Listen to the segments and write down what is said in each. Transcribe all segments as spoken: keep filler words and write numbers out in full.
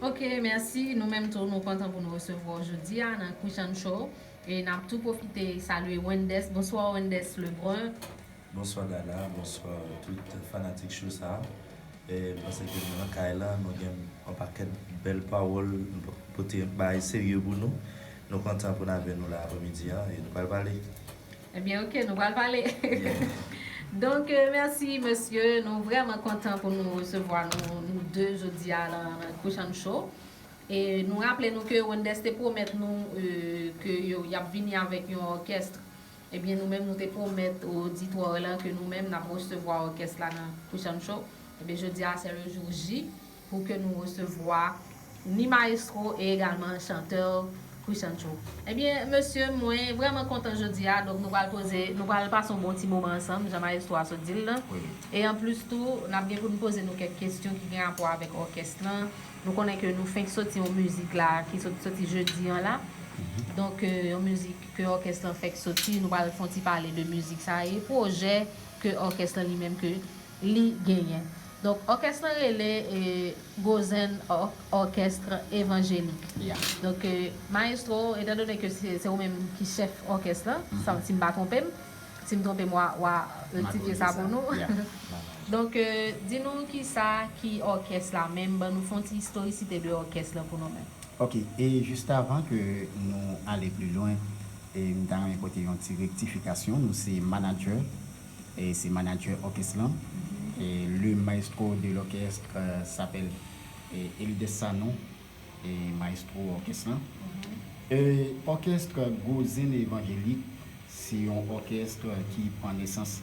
Ok, mèsi. Nou menm tou, nou kontan pou nou resevwa w jodi a nan Christian Show. E n ap tou pwofite salye Wendes. Bonswa, Wendes Lebrun. Bonswa Dana, bonswa tout fanatik show sa. E m panse ke nou nan kay la, nou gen yon pakèt bèl pawòl, nou pote yon bagay serye pou nou. Nou kontan pou n avè nou la aprèmidi a e nou pral pale. Ebyen, ok, nou pral pale. Donk, euh, mèsi mesye, nou vrèman kontan pou nou resevwa nou, nou de jodi a nan, nan Christian Show. E nou raple nou ke Wendes te pwomèt nou euh, ke yo, y ap vini avèk yon òkès. Ebyen, nou menm, nou te pwomèt oditwa lan ke nou menm, n ap resevwa òkès la nan Christian Show. Ebyen, jodi a, se le jour J pou ke nou resevwa ni maestro e egalman chantè Christian Show. Ebyen, mesye, mwen vrèman kontan jodi a, donk nou pral poze, nou pral pase yon bon ti moman ansanm, jan maestro a sot di l lan. E anplis tou, n ap gen pou nou poze nou kèk kesyon ki gen rapò avèk òkès lan. Nou konnen ke nou fenk soti yon mizik la, ki sot, soti jedi an la. Donk, euh, yon mizik ke òkès lan fèk soti, nou pral fè yon ti pale de mizik sa e pwojè ke òkès lan li menm ke li genyen. Donk, òkès lan rele eh, Gozen Or- Orchestre Évangélique. Yeah. Donk, eh, maestro, etandone ke se se ou menm ki chèf òkès lan, sa- si m pa twonpe m, si m twonpe m, w a w a rektifye sa pou nou. Donk, eh, di nou kisa ki òkès la menm, ban nou fè yon ti istorikite de òkès lan pou nou menm. Ok, e jis avan ke nou ale pli lwen, e m ta renmen pote yon ti rektifikasyon. Nou se manager, e se manager òkès lan. Et le maestro de l'orchestre euh, s'appelle eh, Elides Sanon, e maestro òkès lan. E òkès Gozen Evanjelik se yon òkès ki pran nesans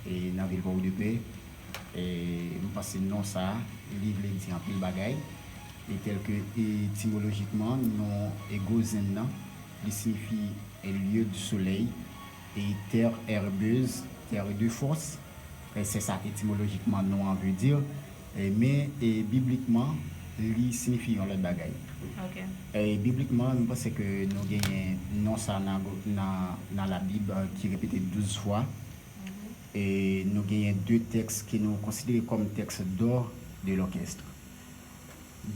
e nan vil Pòtoprens. E m panse non sa a, li vle di anpil bagay. E tèlke etimolojikman, non e Gozen nan, li siyifi e lieu du soleil, e terre herbeuse, terre de force. E se sa etimolojikman non an vle di. E, men e, biblikman, li siyifi yon lòt bagay. Ok. E, biblikman, nou panse ke nou genyen non sa nan, nan, nan Labib eh, ki repete douz fwa. E nou genyen de tèks ke nou konsidere kòm tèks d'or de l'orchestre.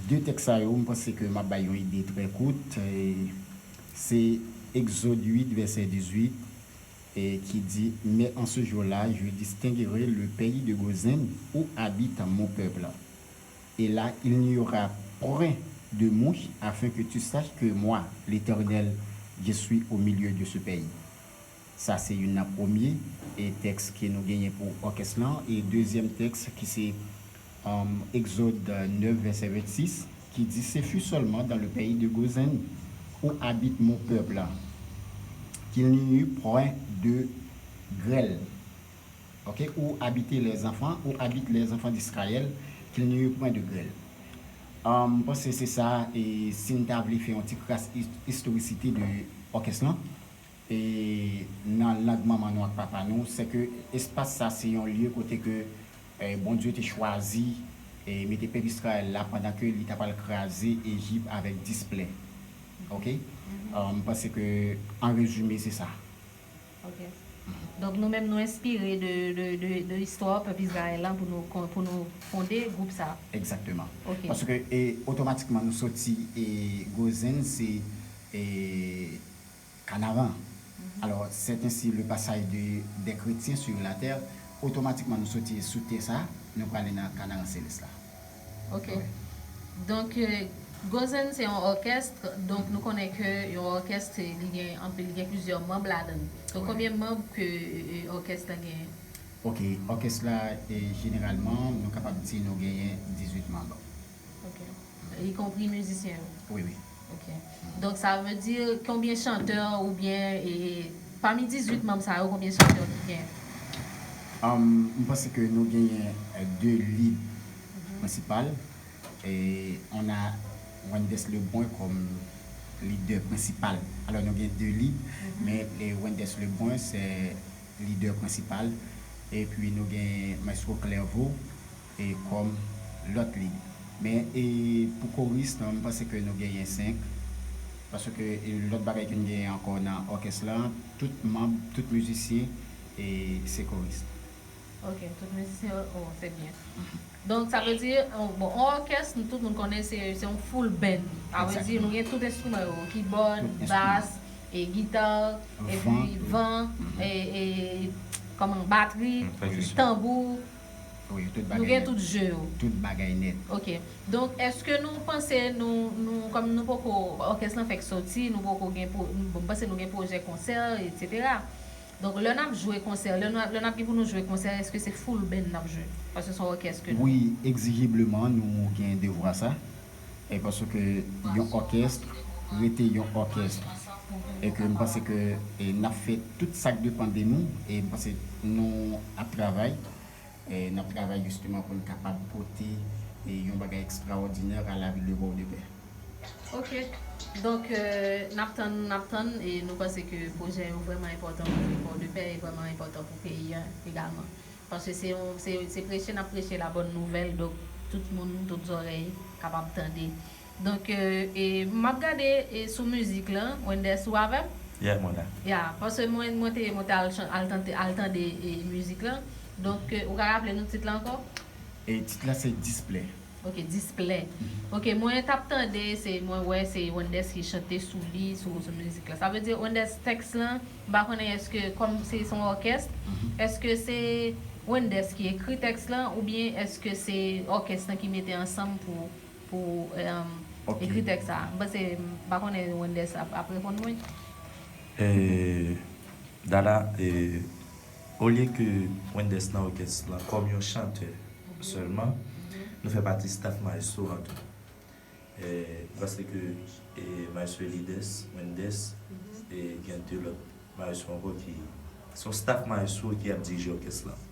De tèks sa yo, m panse ke m ap bay yon ide trè kout. E, se Egzòd uit, vèsè dizuit, e ki di, Mais en ce jour-là, je distinguerai le pays de Gozen où habite mon peuple. Et là, il n'y aura point de mouche, afin que tu saches que moi, l'Éternel, je suis au milieu de ce pays. Sa se youn nan premye e tèks ke nou genyen pou òkès lan. E dezyèm tèks ki se um, Egzòd nèf, vèsè vennsis, qui dit, Ce fut seulement dans le pays de Gozen, où habite mon peuple, qu'il n'y eut point de grêle. Ok, où habitaient les enfants, où habitent les enfants d'Israël, qu'il n'y eut point de grêle. M panse se sa, e si n ta vle fè yon ti kras istorisite de òkès lan, e nan lang manman nou ak papa nou, se ke espas sa se yon lye kote ke eh, Bondye te chwazi e mete pèp Izrayèl la pandan ke li ta pral kraze Ejip avèk dis plè. Ok? M panse ke an rezime se sa. Ok. Donk nou menm nou enspire de, de, de, de istwa pèp Izrayèl la pou nou, pou nou fonde gwoup sa. Egzakteman. Ok. Paske e, otomatikman nou soti e Gozen se e, Kanaran. Alors, c'est ainsi le passage de, des chrétiens sur la terre. Otomatikman nou soti sou tè sa, nou prale nan Kanaran selès la. Ok. Donk, euh, Gozen se yon òkès, donk nou konnen ke yon òkès li gen anpil, li gen plizyè manm ladan l. Donk konbyen manm ke euh, òkès la genyen? Ok, òkès la, e, jeneralman, nou kapab di nou genyen dizuit manm. Ok. Y konpri mizisyen yo? Wi, wi. Ok. Donk sa vle di konbyen chantè oubyen e, pami dizuit manm sa yo, konbyen chantè ki genyen? Um, m panse ke nou genyen eh, de lid prensipal. E on a Wendès Lebrun kòm lidè prensipal. Alò nou gen de lid, men e Wendès Lebrun se lidè prensipal. Epi nou gen Maestro Clairvaux e kòm lòt lid. Men e pou koris, non, m panse ke nou genyen senk. Paske e lòt bagay ke n genyen ankò nan òkès la, tout manm, tout mizisyen e se koris. Ok, tout mizisyen, oh, se byen. Donk, sa vle di, bon, yon òkès, nou tout moun konnen se, se yon full band. Sa vle di, nou gen tout enstriman yo, kibòd, bas, e gita, epi van, e, e, kòman, batri, tanbou. Wi, tout bagay nèt. Nou gen tout je yo. Tout bagay nèt. Ok. Donk, èske nou panse nou, nou, kòm nou poko, òkès lan fèk soti, nou poko gen, bon, m panse nou gen pwojè konsè, etsetera. Donk, lè n ap jwe konsè, lè n ap, lè n ap gen pou nou jwe konsè, èske se full band n ap jwe? Paske se yon òkès ke nou. Wi, egzijibleman, nou gen devwa sa. E paske yon òkès rete yon òkès. E ke m panse ke e n ap fè tout sa k depann de nou. E m panse nou ap travay. E n ap travay jisteman pou n kapab pote e yon bagay ekstrawòdinè a la vil de Pòdepè. Ok. Donk, euh, n ap tann, n ap tann, e nou panse ke pwojè yo vrèman enpòtan pou vil Pòdepè e vrèman enpòtan pou peyi a egalman. Paske se yon, se, se preche n ap preche la bòn nouvèl, donk tout moun, tout zòrèy kapab tande. Donk, euh, e m ap gade e sou mizik lan, Wenders, ou avè m? Yeah, mwen la. Ya, paske mwen, mwen te, mwen te al, al tande, al tande e mizik lan. Donk, euh, ou ka raple nou tit la ankò? E tit la se Display. Ok, Display. Ok, mwen t ap tande, se, mwen wè se Wenders ki chante sou li, sou, sou mizik la. Sa vle di Wenders tèks lan, m pa konnen èske kòm se, se yon òkès, èske se Wenders ki ekri tèks lan, oubyen èske se òkès lan ki mete ansanm pou, pou, em, ekri tèks sa? M panse, m pa konnen Wenders ap, ap reponn mwen. E, Dada, e, olye ke Wenders nan òkès lan kòm yon chantè sèlman, nou fè pati staff maestro an tou. E, m panse ke, e, maestro Elides, Wenders, e, gen de lòt maestro ankò ki, se yon staff maestro ki ap dirije òkès lan.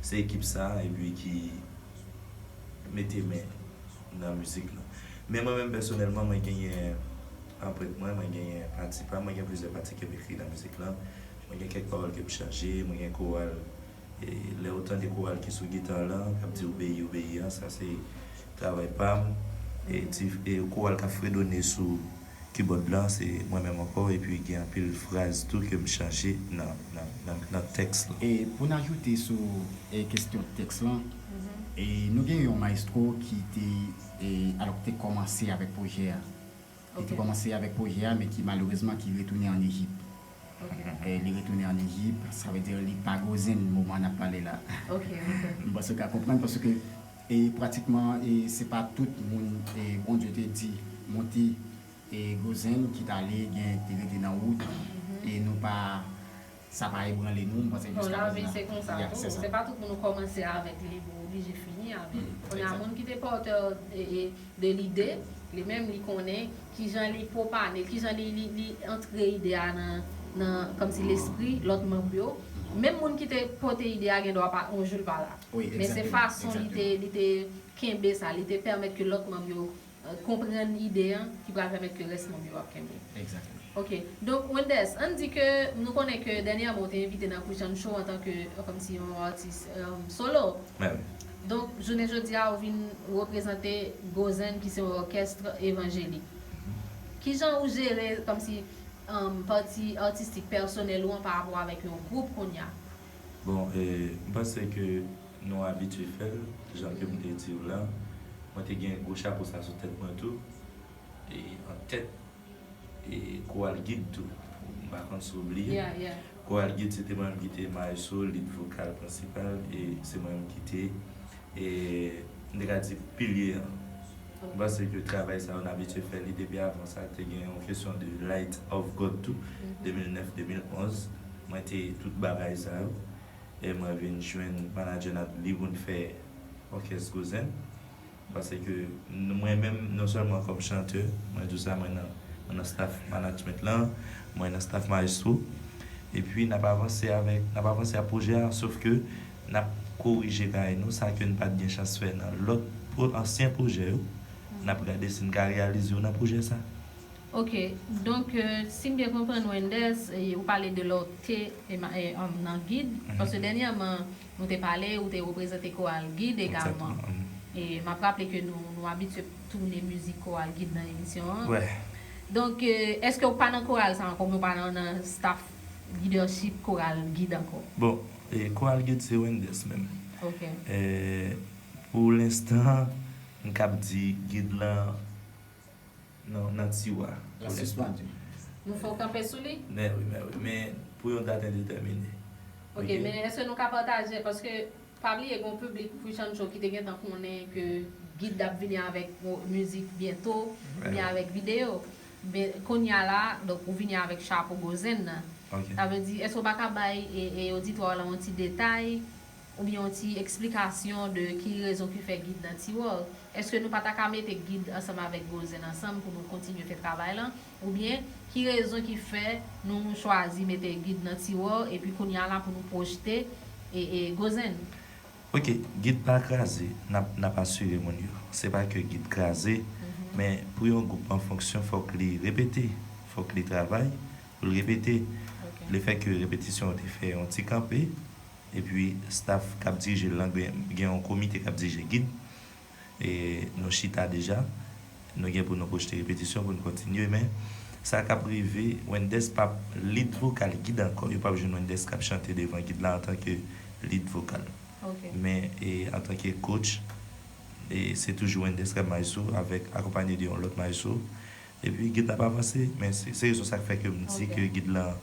Se ekip sa, epi ki mete men nan mizik lan. Men mwen menm pèsonèlman, mwen genyen anprent mwen, mwen genyen pati pa m, mwen gen plizyè pati ke m ekri nan mizik lan. Mwen gen kèk pawòl ke m chanje, mwen gen koral, e lè ou tande koral ki sou gita lan, k ap di obeyi, obeyi an, sa se travay pa m. E ti, e koral k ap fredone sou kibòd lan, se mwen menm ankò, epi gen anpil fraz tou ke m chanje nan, nan, nan, nan tèks lan. E pou n ajoute sou, e, kesyon tèks lan, e, nou gen yon maestro ki te, e, alò, ki te kòmanse avèk pwojè a. Li te kòmanse avèk pwojè a, men ki malerezman ki retounen ann Ejip. E, li retounen ann Ejip, sa vle di li pa Gozen moman n ap pale la. M panse w ka konprann, paske, e, pratikman, e, se pa tout moun, e, Bondye te di monte, e, Gozen ki t ale, gen te rete nan wout, e nou pa, sa pa ebranle nou, m panse jiska prezan. Non, lavi se konsa tou. Se pa tout moun ou kòmanse avèk li pou oblije fini avè l. Kounye a, moun ki te pòtè, e, e, de lide, li menm li konnen kijan li pwopane l, kijan li, li, li antre ide a nan, nan, kòmsi lespri lòt manm yo. Menm moun ki te pote ide a gen dwa pa, yon jou l pa la. Men se fason li te, li te kenbe sa, li te pèmèt ke lòt manm yo, e, konprann ide a, ki pral pèmèt ke rès manm yo ap kenbe. Ok. Donk, Wenders, ann di ke nou konnen ke dènyèman ou te envite nan Christian Show antanke, e, kòmsi yon atis, e, solo. Donk, jounen jodi a, ou vin reprezante Gozen, ki se yon òkès evanjelik. Kijan ou jere, kòmsi, e, pati atistik pèsonèl ou an pa rapò avèk yon gwoup kounye a? Bon, e, m panse ke nou abitye fè l, jan ke m te di w la. Mwen te gen gwo chapo sa sou tèt mwen tou. E, an tèt e koral gid tou. M pa konn si w bliye. Koral gid, se te mwen menm ki te maestro, lead vokal prensipal, e se mwen menm ki te, e, m te ka di, pilye an. M panse ke travay sa yo n abitye fè li depi avan sa, te gen yon kesyon de Light of God tou, de mil nèf, de mil onz, mwen te tout bagay sa yo. E mwen vin jwenn manadjè n ap li pou n fè òkès Gozen. Paske n-, mwen menm, non sèlman kòm chantè, mwen di w sa, mwen nan, mwen nan staff management lan, mwen nan staff maestro. Epi n ap avanse avèk, n ap avanse ak pwojè a, sof ke n ap korije kay nou, sa ke n pa t gen chans fè nan lòt pwo-, ansyen pwojè yo. N ap gade si n ka reyalize yo nan pwojè sa. Ok, donk, euh, si m byen konprann, Wenders, e, ou pale de lè w te, e, ma-, e, um, nan gid, paske dènyèman, nou te pale, ou te reprezante koral gid egalman. E m ap raple ke nou, nou abitye tounen mizik koral gid nan emisyon an. Donk, euh, èske ou pa nan koral sa ankò, oubyen ou pa nan, nan staff leadership koral gid ankò? Bon, E, koral gid se Wendès menm. Ok. E, pou lenstan, m kab di gid lan nan, nan tiwa. L ap sispann. Nou fè w kanpe sou li? Men wi, men wi. Men pou yon dat endetèmine. Ok, men èske nou ka pataje, paske pa bliye gen yon piblik Rich and Show ki te gentan konnen ke Gid ap vini avèk yon mizik byento, oubyen avèk videyo. Men kounye a la, donk, ou vini avèk chapo Gozen nan. Ok. Sa vle di, èske w pa ka bay, e, e oditwa w lan yon ti detay, oubyen yon ti eksplikasyon de ki rezon ki fè Gid nan tiwa? Èske nou pa ta ka mete Gid ansanm avèk Gozen ansanm pou nou kontinye fè travay lan? Oubyen, ki rezon ki fè nou chwazi mete Gid nan tiwa, epi kounye a la pou nou pwojte, e, e, Gozen? Ok, Gid pa kraze, n ap, n ap asire moun yo. Se pa ke Gid kraze, men pou yon gwoup an fonksyon, fòk li repete, fòk li travay pou l repete. Ok. Lefètke repetisyon yo te fè yon ti kanpe, epi staff k ap dirije l lan, gen, gen yon komite k ap dirije Gid. E nou chita deja. Nou gen pou nou pwojte repetisyon, pou nou kontinye, men sa k ap rive, Wendès p ap lead vokal Gid ankò. Yo p ap jwenn Wendès k ap chante devan Gid la antanke lead vokal. Ok. Men, e, antanke coach, e, se toujou Wendès k ap maestro avèk, akonpanye de yon lòt maestro. Epi Gid la ap avanse, men se, se rezon sa k fè ke m di ke Gid lan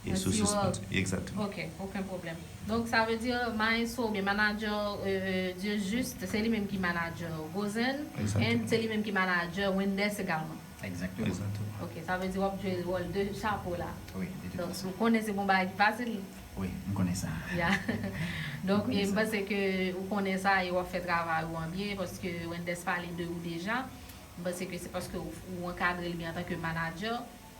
e sou sispann. Egzakteman. Ok, okenn pwoblèm. Donk, sa vle di, maestro oubyen manadjè, euh, Dieu Juste, se li menm ki manadjè Gozen, and se li menm ki manadjè Wendès egalman. Egzakteman. Egzakteman. Ok, sa vle di w ap jwe wòl de chapo la. Wi, de tout fason. Donk, ou konnen se pa yon bagay ki fasil. Wi, m konnen sa. Ya. Donk, e, m panse ke ou konnen sa e w ap fè travay ou an byen, paske Wendès pale de ou deja. M panse ke se paske ou, ou ankadre l byen antanke manadjè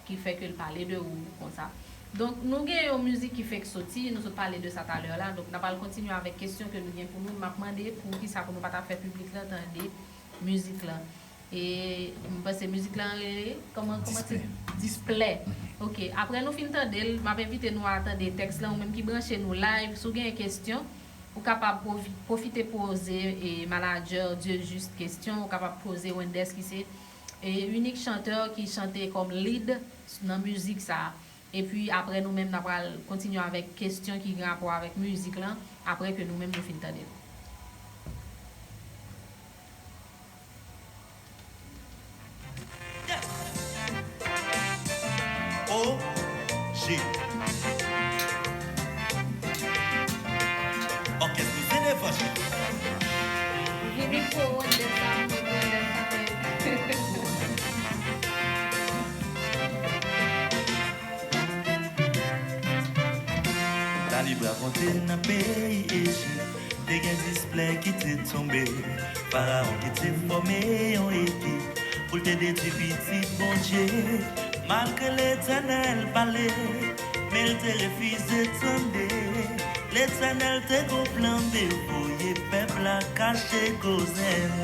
ki fè ke l pale de ou konsa. Donk, nou gen yon mizik ki fenk soti, nou sot pale de sa talè la. Donk, n ap al kontinye avèk kesyon ke nou gen pou nou. M ap mande poukisa pou nou pa ta fè piblik lan tande mizik lan. E m panse mizik lan rele, kòman, kòman tit? Displè. Ok, apre nou fin tande l, m ap envite nou a tande tèks lan, ou menm ki branche nou live, si w gen kesyon, ou kapab pwofi-, pwofite poze, e, manadjè Dieu Juste kesyon, ou kapab poze Wendès ki se, e, inik chantè ki chante kòm lead nan mizik sa a. Epi apre nou menm n ap pral kontinye avèk kesyon ki gen rapò avèk mizik lan, apre ke nou menm nou fin tande l. O G. Òkès Gozen Evanjil. Vini pou Wendès sa, mwen Wendès sa fè. Talib rakonte nan peyi Ejip, te gen dis plè ki te tonbe. Farawon ki te fòme yon ekip pou l te detwi pitit Bondye. Malgre Letènèl pale, men l te refize tande. Letènèl te gon plan, te voye pèp la kache Gozen.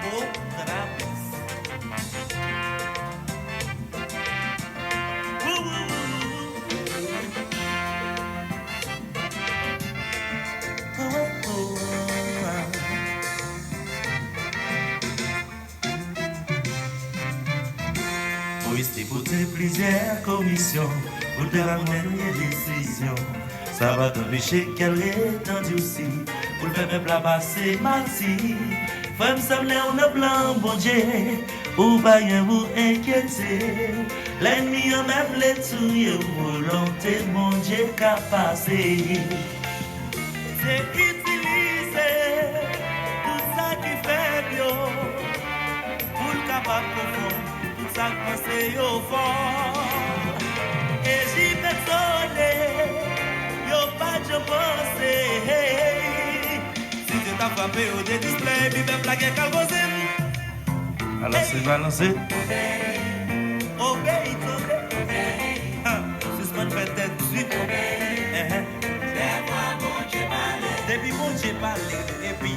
Oh, Rabis. Wou, wou, wou, wou. Oh, oh, oh, oh. Moyiz te pote plizyè komisyon pou l te rann dènye desizyon. Sa pa t anpeche kè l ret andisi pou l fè pèp la pase mati. Frè m, sè m, lè w nan plan Bondye, ou pa gen pou enkyete. Lènmi an mèt vle touye w, volonte Bondye ka pase. Se itilize tout sa ki fèb yo pou l kapab konfonn tout sa k panse yo fò. Ejip etone, yo pa t janm panse. Si Dye ta frape yo de displè, epi pèp la gen kal Gozen. Balanse, balanse. Obeyi, tande. Sispann fè tèt di. Depi Bondye pale, epi